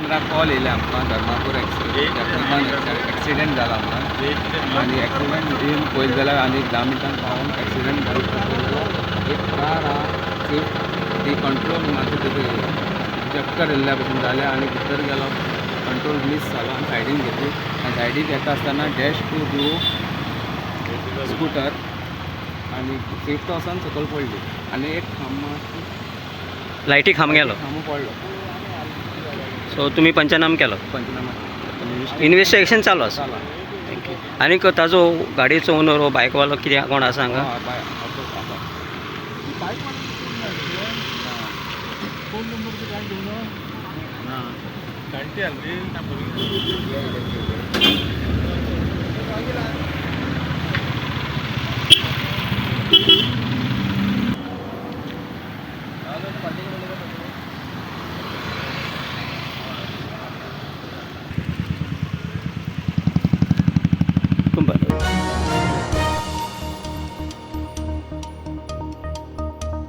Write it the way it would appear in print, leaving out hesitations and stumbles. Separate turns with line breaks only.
10:15 call येयले आमकां Dharmapur accident जाला म्हणून. आनी एक्सिडेंट येवन पळयत जाल्यार आनी 10 मिनटान पावून एक्सिडेंट जालो पळयत जाल्यार एक कार आहा स्विफ्ट, ती कंट्रोल मातशें तेजे चक्कर येयल्ल्या भशेन जालें आनी भितर गेलो, कंट्रोल मीस जालो आनी सायडीन घेतली आनी सायडीक येता आसतना डॅश टू दिवो स्कुटर आनी स्विफ्ट वचोन सकयल पडली आनी एक खांब
लायटी खांब गेलो.
खांबो पडलो.
सो तुमी पंचनाम केलो?
पंचनामा.
इन्वेस्टिगेशन चालू आसा?
जाला.
Thank you. आनीक ताजो गाडयेचो ओनर हो बायकवालो कितें कोण आसा हांगा?
हय, बाय आसा.